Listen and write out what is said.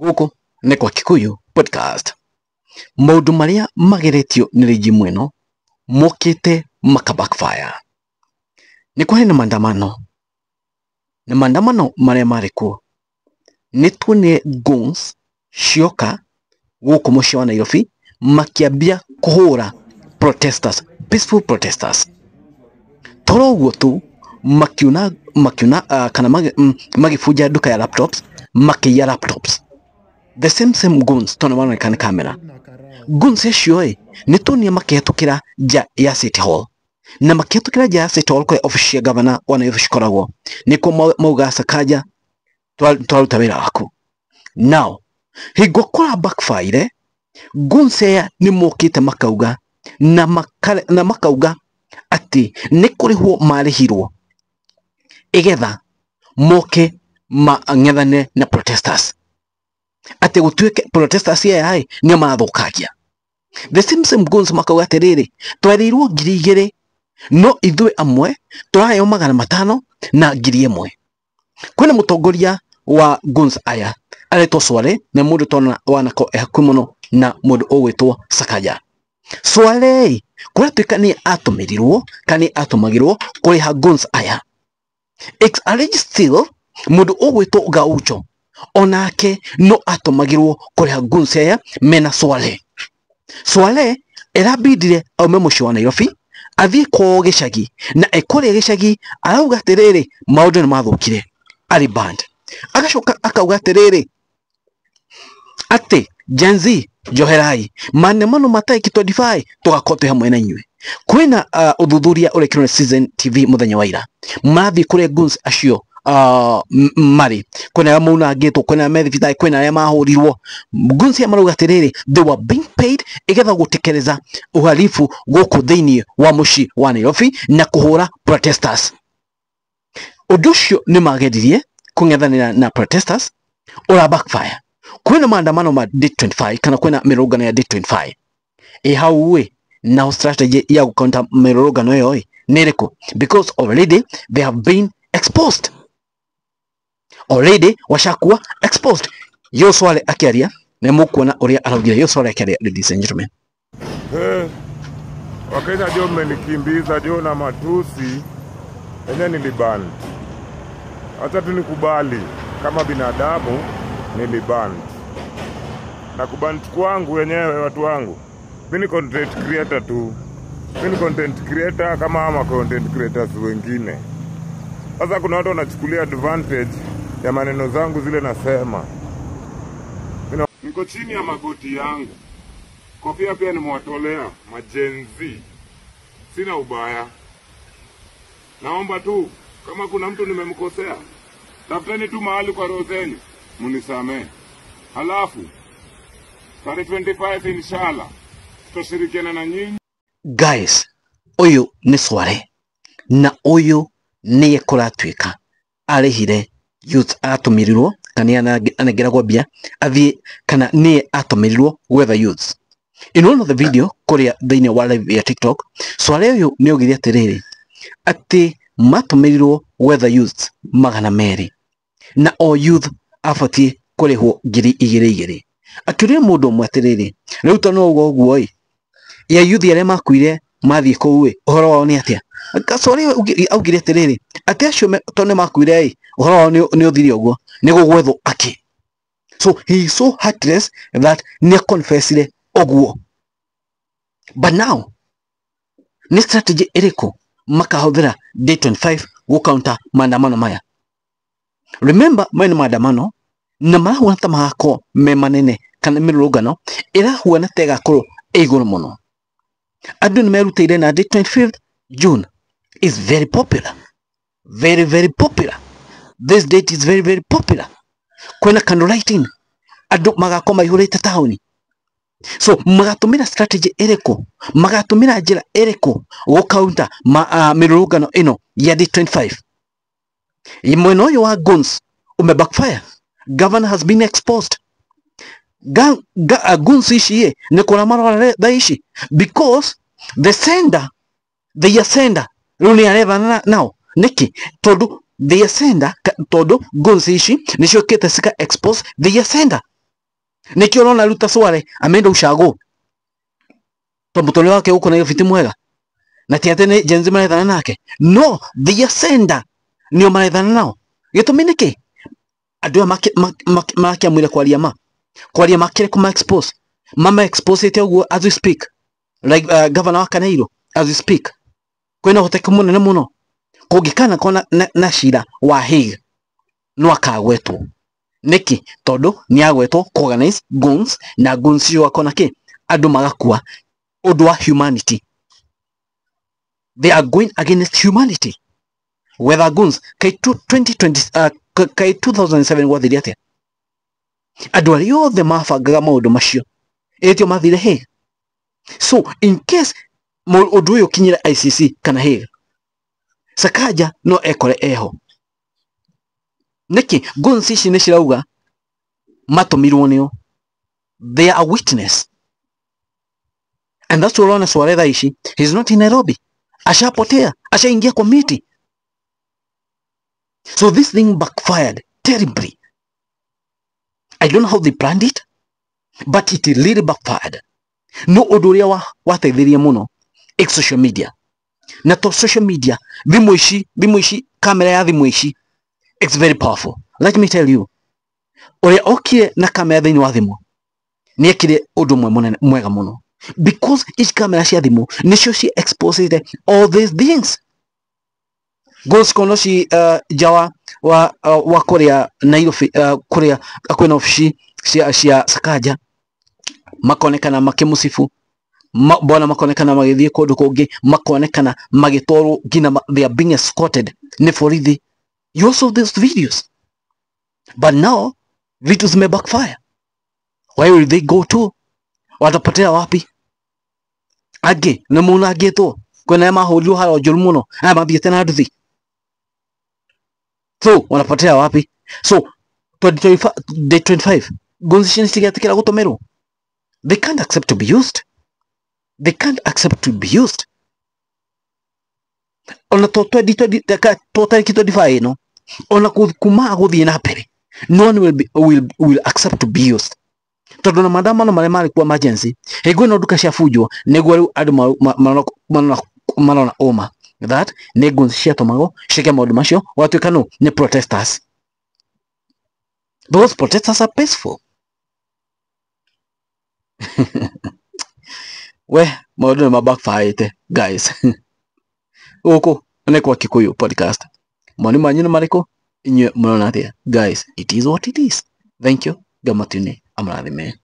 Gũkũ nĩ kwa Kikuyu Podcast. Maũndũ marĩa mageretio nĩ regime ĩno mokĩte maka backfire. Nĩ kwarĩ na maandamano, na maandamano marĩa marĩ kuo nĩ tuonire goons cioka gũkũ mũciĩ wa Nairobi makĩambia kũhũra protesters, peaceful protesters. Toro ũguo tu makiuna makiuna kana magĩbunja nduka ya laptops, makĩiya laptops. The same same goons tondũ maroneka nĩ kamera. Goons icio ĩ nĩ tuonire makĩhetũkĩra nja ya City Hall, na makĩhetũkĩra nja ya City Hall kũrĩa obici ya governor wa Nairobi cikoragwo, nĩkuo mauga Sakaja twaruta wĩra waku. Now hingo kũra backfire, goons aya nĩ mokĩte makauga na na makauga atĩ nĩ kũrĩhwo marĩhirwo igetha moke mang'ethane na protesters, atĩ gũtuĩke protesters aya ĩ nĩo marathũkangia. The same same goons makauga atĩrĩrĩ, twerĩirwo 2000 no ithuĩ amwe tũraheo 500 na 1000. Kwĩna mũtongoria wa goons aya aretwo Swale, na mũndũ tona wanako e hakuhĩ mũno na mũndũ ũgwĩtwo Sakaja. Swale kũratuĩka nĩ atũmĩrirwo kana nĩ atũmagĩrwo kũrĩha goons aya. It's alleged still mũndũ ũgwĩtwo Gaucho onake no atũmagĩrwo kũrĩha goons aya mena Swale. Swale ĩrabindire aume mũciĩ wa Nairobi athiĩ kwao gĩcagi, na ekũrĩa gĩcagi arauga atĩrĩrĩ maũndũ nĩ mathũkire, arĩ banned. Agacoka akauga atĩrĩrĩ atĩ Gen Z njoherai maandamano ma tarĩki 25 tũgakorwo twĩ hamwe na inyuĩ. Kwĩna ũthuthuria ũrekirwo nĩ Citizen TV mũthenya wa ira, marathiĩ kũrĩa goons acio marĩ, kwĩna arĩa maunangĩtwo, kwĩna arĩa me thibitarĩ, kwĩna arĩa mahũrirwo. Goons aya marauga atĩrĩrĩ they were being paid igetha gũtekeleza uhalifu gũkũ thĩinĩ wa mũciĩ wa Nairobi na kũhũra protesters. Ũndũ ũcio nĩ mageririe kũng'ethanĩra na protesters ũra backfire. Kwĩna maandamano ma date 25 kana kwĩna mĩrũrũngano ya date 25 ĩ hau ĩ, now strategy ya gũcounter mĩrũrũngano ĩyo ĩ nĩ ĩrĩkũ? Because already they have been exposed, already washakuwa exposed. Yo Swale akĩaria nĩ mũkuona ũrĩa araugire. Yo Swale akĩaria, ladies and gentlemen. Hey, Wakenya jo, mmenikimbiza jo na matusi enye niliband. Acha tu nikubali kama binadamu niliband. Na kuband kwangu wenyewe, watu wangu, mi ni content creator tu. Mi ni content creator kama ama content creators wengine. Sasa kuna watu wanachukulia advantage ya maneno zangu zile nasema. Niko chini ya magoti yangu. Kofia pia nimewatolea ma-Gen Z. Sina ubaya. Naomba tu kama kuna mtu nimemkosea, tafuteni tu mahali kwa roho zenu munisamee. Halafu tarehe 25 inshallah tutashirikiana na nyinyi. Guys, ũyũ nĩ Swale na ũyũ nĩye kũratuĩka arĩhire youth, atũmĩrirwo kana nĩ anengeragwo mbia athiĩ kana nĩye atũmĩrirwo gwetha youths. In one of the video kũrĩa thĩinĩ wa live ya TikTok, Swale ũyũ nĩ augire atĩrĩrĩ atĩ matũmĩrirwo gwetha youths 200 na o youth abatiĩ kũrĩhwo 2000 igĩrĩ. Akĩũria mũndũ ũmwe atĩrĩrĩ, rĩu to no ũguo ũguo ĩ ya youth arĩa makuire mathiĩ kũu ĩ ũhoro wao nĩ atĩa? Swale augire atĩrĩrĩ atĩ acio to nĩ makuire ĩ ũhoro wao nĩ ũthire ũguo, nĩ gũgwethwo akĩ. So he is so heartless that nĩ confessire ũguo. But now nĩ strategy ĩrĩkũ makahũthĩra day 25 gũcounter maandamano maya? Remember, maya nĩ maandamano na marahuana ta magakorwo me manene kana mĩrũrũngano ĩrahuana ta ĩgakorwo ĩ igũrũ mũno. Andũ nĩ merutĩire na date 25th June is very popular, very very popular. This date is very very popular. Kwĩna candle lighting, andũ magakorwo maihũrĩte taũni. So magatũmĩra strategy ĩrĩkũ, magatũmĩra njĩra ĩrĩkũ gũcounter mĩrũrũngano ĩno ya day 25? Mwena ũyũ wa guns ume backfire. Governor has been exposed. Guns ici ĩ nĩ kũra marora thaa ici because the sender, the sender rĩu nĩ arethana nao. Nĩkĩ? Tondũ the sender, tondũ guns ici nĩ ciũkĩte cika expose the sender. Nĩkĩo ũrona Ruta Swale ameenda ushago tondũ mũtũrĩre wake gũkũ Nairobi ti mwega na ti atĩ nĩ Gen Z marethana nake, no their sender nĩo marethana nao. Gĩtũmi nĩ kĩ? Andũ aya makĩamũire kwaria ma kwaria makĩre kũma expose, mama expose ĩte ũguo as we speak, like governor wa Kanairo as we speak, kwĩna ũhotekeku mũnene mũno kũngĩkana kona na cira wa Hague no akagwetwo. Nĩkĩ? Tondũ nĩ agwetwo kuorganize guns na guns icio akona kĩ andũ magakua ũndũ wa humanity. They are going against humanity whether guns kai 2020 kai 2007 gwathire atĩa? Andũ arĩa othe mabangaga maũndũ macio ĩtio mathire Hague. So in case ũndũ ũyũ ũkinyĩre ICC kana Hague, Sakaja no ekore eho. Nĩkĩ? Guns ici nĩ cirauga matũmirwo nĩo, they are witness, and that's why unaona Swale thaa ici he's not in Nairobi, ashapotea, ashaingia kwa miti. So this thing backfired terribly. I don't know how they planned it, but it really backfired. No ũndũ ũrĩa wateithirie mũno ik social media. Na to social media, thimũ ici, kamera ya thimũ ici, it's very powerful. Let me tell you, ũrĩa okire na kamera thĩinĩ wa thimũ nĩ ekire ũndũ ũmwe mũnene mwega mũno, because ici kamera cia thimũ nĩcio ci exposed all these things. Goals kono ci nja wa kũrĩa Nairobi, kũrĩa kwĩna obici cia Sakaja, makonekana makĩmũcibu bwana, makonekana magĩthiĩ kũndũ kũngĩ, makonekana magĩtwarwo nginya they are being escorted nĩ borithi. You also these videos, but now vitu zime backfire. Where will they go to? Watapotea wapi? Angĩ nĩ maunangĩtwo, kwĩna arĩa mahũrirwo haro njũru mũno, aya mathiĩte na nduthi, so wanapotea wapi? So 2025, day 25 guns ici nĩcigetĩkĩra gũtũmĩrwo. They can't accept to be used. They can't accept to be used. Ona to 2020 to tarĩki 25 ĩno, ona kuma gũthiĩ na mbere, no one will accept to be used. Tondũ na maandamano marĩa marĩ kuo emergency, hingo ĩno nduka ciabunjwo, nĩguo rĩu andũ marona ũma that nĩ guns ciatũmagwo ciĩke maũndũ macio, gwatuĩka no nĩ protesters. Those protesters are peaceful. We maũndũ nĩ ma backfire guys. Gũkũ nĩ kwa Kikuyu podcast. Mawoni manyu nĩ marĩkũ? Inyuĩ mũrona atĩa? Guys, it is what it is. Thank you. Ngamatune amũrathime.